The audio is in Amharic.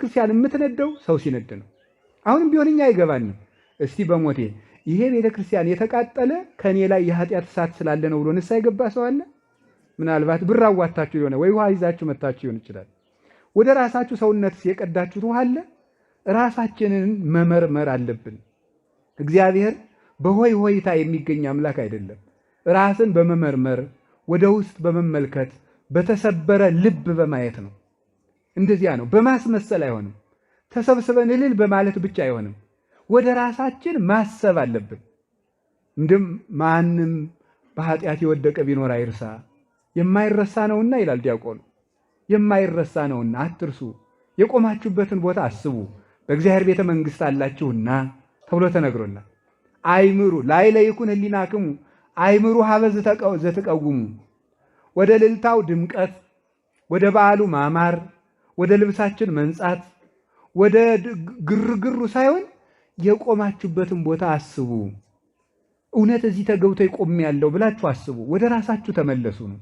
ክርስቲያን የምትነደው ሰው ሲነድ ነው። አሁንም ቢሆን እኛ አይገባንም። እስቲ በሞቴ ይሄ ቤተ ክርስቲያን የተቃጠለ ከእኔ ላይ የኃጢአት እሳት ስላለ ነው ብሎ ንስሐ የገባ ሰው አለ? ምናልባት ብር አዋታችሁ የሆነ ወይ ውሃ ይዛችሁ መታችሁ ሊሆን ይችላል። ወደ ራሳችሁ ሰውነት የቀዳችሁት ውሃ አለ? ራሳችንን መመርመር አለብን። እግዚአብሔር በሆይ ሆይታ የሚገኝ አምላክ አይደለም። ራስን በመመርመር፣ ወደ ውስጥ በመመልከት፣ በተሰበረ ልብ በማየት ነው። እንደዚያ ነው። በማስመሰል አይሆንም። ተሰብስበን እልል በማለት ብቻ አይሆንም። ወደ ራሳችን ማሰብ አለብን። እንድም ማንም በኃጢአት የወደቀ ቢኖር አይርሳ፣ የማይረሳ ነውና ይላል ዲያቆኑ። የማይረሳ ነውና አትርሱ፣ የቆማችሁበትን ቦታ አስቡ፣ በእግዚአብሔር ቤተ መንግሥት አላችሁና ተብሎ ተነግሮናል። አእምሩ ላዕለ ይኩን ህሊናክሙ፣ አእምሩ ኀበ ዘትቀውሙ፣ ወደ እልልታው ድምቀት፣ ወደ በዓሉ ማማር፣ ወደ ልብሳችን መንጻት፣ ወደ ግርግሩ ሳይሆን የቆማችሁበትን ቦታ አስቡ። እውነት እዚህ ተገብቶ ይቆም ያለው ብላችሁ አስቡ። ወደ ራሳችሁ ተመለሱ ነው።